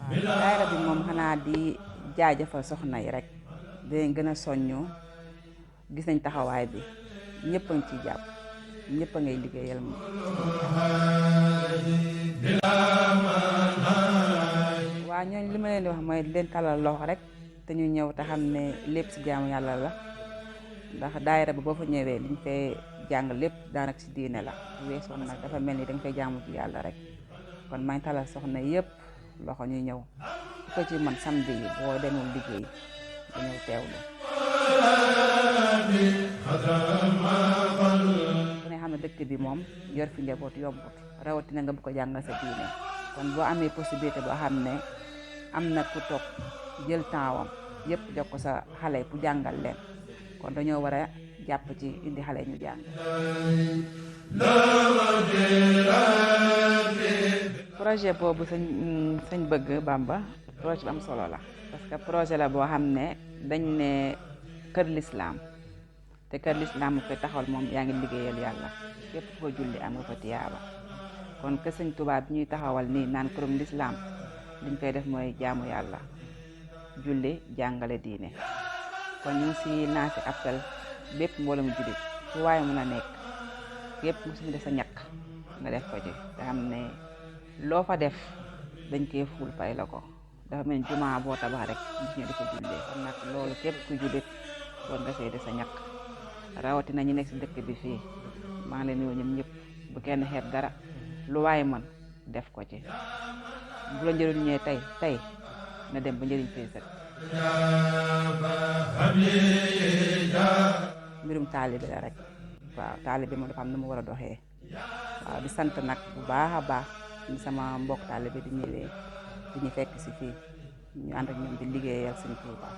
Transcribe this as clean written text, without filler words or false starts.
daayira bi moom xanaa di jaajëfal soxna yi rek dinañ gën a soññu gis nañ taxawaay bi ñëpp a ngi ciy jàpp ñëpp a ngay liggéeyal moom. waa ñooñu li ma leen di wax mooy leen talal loxo rek te ñu ñëw te xam ne lépp ci jaamu yàlla la ndax daayira bi boo fa ñëwee liñ fay jàng lépp daanaka ci diine la weesu nag dafa mel ni danga fay jaamu ci yàlla rek kon maa ngi talal soxna yëpp loxo ñu ñëw ku ko ci man samedi yi boo demul liggéey nga ñëw teewlu. ku ne xam ne dëkk bi moom yor fi njaboot yombut rawatina nga bu ko jàngal sa diine kon boo amee possibilité boo xam ne am na ku toog jël tempsam yëpp jox ko sa xale pour jàngal leen kon dañoo war a jàpp ci indi xale ñu jàng. projet boobu sañ bëgg Bamba projet bu am solo la parce que projet la boo xam ne dañ ne kër lislaam te kër lislaam mu koy taxawal moom yaa ngi liggéeyal yàlla képp ko julli am nga fa tiyaaba kon kër sëñ Tuubaa bi ñuy taxawal nii naan kërum lislaam liñ koy def mooy jaamu yàlla julli jàngale diine kon ñu ngi si lancé appel bépp mbooloo mu jullit fu waaye mën a nekk yépp mu si def sa ñàkk nga def ko ci te xam ne loo fa def dañ koy ful pay la ko dafa mel ni jumaa boo tabax rek nit ñi di ko jullee kon nag loolu képp ku jullit war nga see def sa ñàkk rawatina ñi nekk si dëkk bi fii maa ngi leen nuyu ñoom ñëpp bu kenn xeeb dara lu waaye mën def ko ci bu la njëriñ ñee tey na dem ba njëriñ fii sët mbirum taalibe la rek waaw taalibe moom dafa am nu mu war a doxee waaw di sant nag bu baax a baax ni sama mbokk taalibe di ñëwee di ñu fekk si fii ñu ànd ak ñoom di liggéeyal Sëñ Tuubaa